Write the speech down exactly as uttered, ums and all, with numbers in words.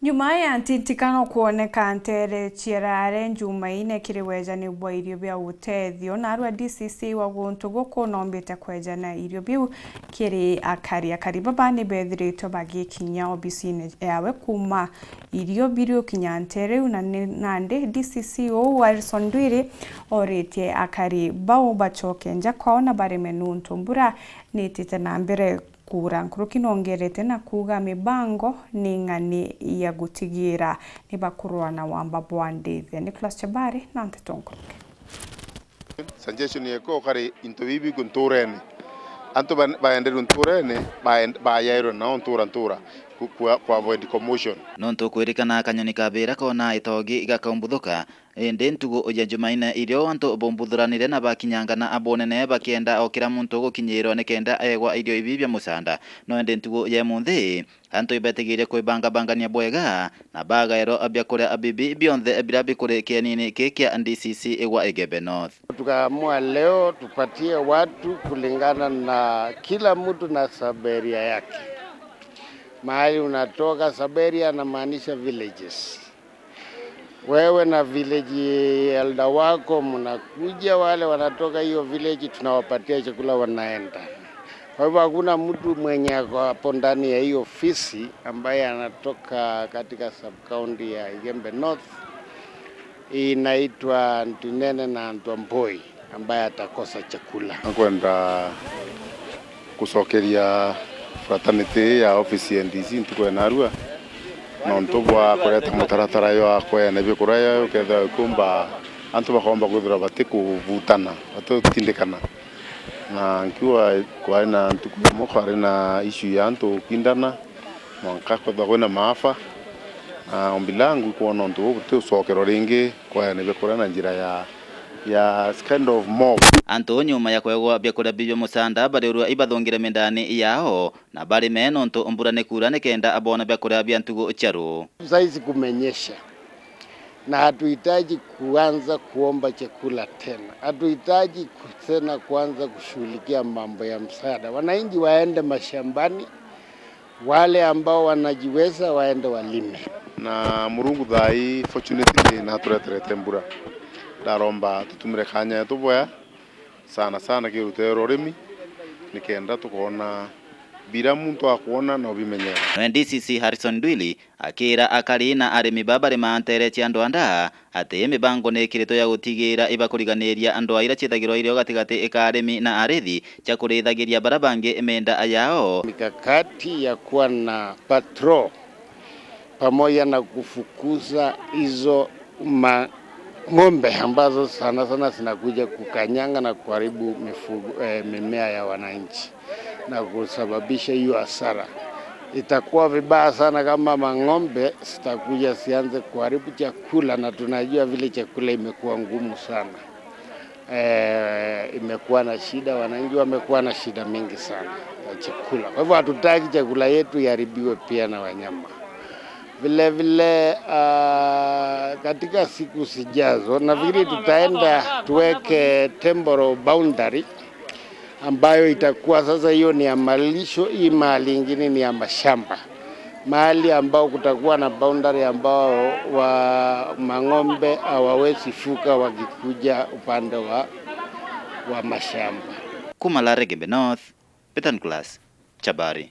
Nyuma ya ntintikano kwoneka nteere cia Rare Njumaine kiri wejani bwa irio bia utethio, narua D C C wa guntu guku noombite kwejana irio biu kiri akari. Akari baba ni beethiritwe bagikinya obisine yawe kuuma irio biri ukinya nteere iu, na ni, nandi D C C uu Harrison Ndwiri oritie akari bau bacoke nja kwao na barime nuntu mbura niitite na mbere kuura. Nkuruki nongerete na kuuga mibango ni ng'ani ya gutigiira ni bakurwa na wamba bwa ndithia. Nicholas Chabari na nteto nkuruki. Suggestion yekwa ukari into bibi kunturene. Antu ba-, baenderwe nturene, baen-, bayairwe nao ntura ntura ku-, ku-, ku avoid commotion. Nontu kwirikana kanyoni kabira kona itogi gakaumbuthuka, indi ntugu ya Jumaine irio antu bombuthuranire na bakinyanga na abonene bakienda o kira muntu gukinyirwa nikenda aegwa irio ibi bia musanda. No indi ntugu ya imunthi, antu ibetigiire kwibangabangania bwega na bagaerwa biakuria bibi bionthe biria bikuri kienini ki kia D C C igwa Igembe North. Tukaamua leo tupatie watu kulingana na kila mtu na saberia yake. Mahali unatoka, saberia anamaanisha villages. Wewe na village elder wako mnakuja, wale wanatoka hiyo village tunawapatia chakula, wanaenda. Kwa hivyo hakuna mtu mwenye ako hapo ndani ya hiyo ofisi ambaye anatoka katika sub county ya Igembe North, inaitwa Ntinene na Ntwamboi, ambaye atakosa chakula. Nakwenda gucokeria fraternity ya office ya D C ntuku ya narua, nontu bwa kureta mutaratara jwa kweana biakuria, ukethira ukiumba antu bakomba kwithirwa batikuvutana, batigutindikana. Na nkiuga kwari na ntuku imwe kwari na issue ya antu gukwindana, mwanka kwethirwa kwina maafa. Na ombi langu kwona untu buu butigucokerwa ringi, kweana biakuria na njira ya, ya kind of mob. Antu nyuma ya kwegwa biakuria bibi bia musanda bariurua ibathungire mindani yao na barime nontu mbura ni kuura nikenda boona biakuria bia ntugu cia ruu. Saizi kumenyesha na hatuhitaji kuanza kuomba chakula tena. Hatuhitaji ku-, tena kuanza kushughulikia mambo ya msaada. Wananchi waende mashambani, wale ambao wanajiweza waende walime. Na Murungu thaa ii fortunately natureterete mbura. Ndaromba tutumire kanya yetu bwea sana sana kirutiro rwa urimi, nikenda tukoona bira muntu akwona na ubimenyera. Nawe D C C Harrison Ndwili akira akari na arimi baba barimaa nteere cia Ndwanda ati mibango niikiritwe ya gutigiira ibakuriganiria ndwaa iria ciithagirwa irio gatigati ka arimi na arithi cia kurithagiria baria bangi mienda yao. Mikakati ya kuwa na patrol pamoja na kufukuza hizo ma-, ng'ombe ambazo sana sana zinakuja kukanyanga na kuharibu mifugo, eh, mimea ya wananchi na kusababisha hiyo hasara. Itakuwa vibaya sana kama mang'ombe zitakuja zianze kuharibu chakula, na tunajua vile chakula imekuwa ngumu sana. Eh, imekuwa na shida, wananchi wamekuwa na shida mingi sana ya chakula. Kwa hivyo hatutaki chakula yetu iharibiwe pia na wanyama. Vile vile, ah, katika siku zijazo, nafikiri tutaenda tuweke temporal boundary ambayo itakuwa sasa hiyo ni ya malisho, hii mahali ingine ni ya mashamba. Mahali ambao kutakuwa na boundary ambao wa mang'ombe hawawezi vuka wakikuja upande wa, wa mashamba. Kuuma Lare Igembe North, Peter Nicholas, Chabari.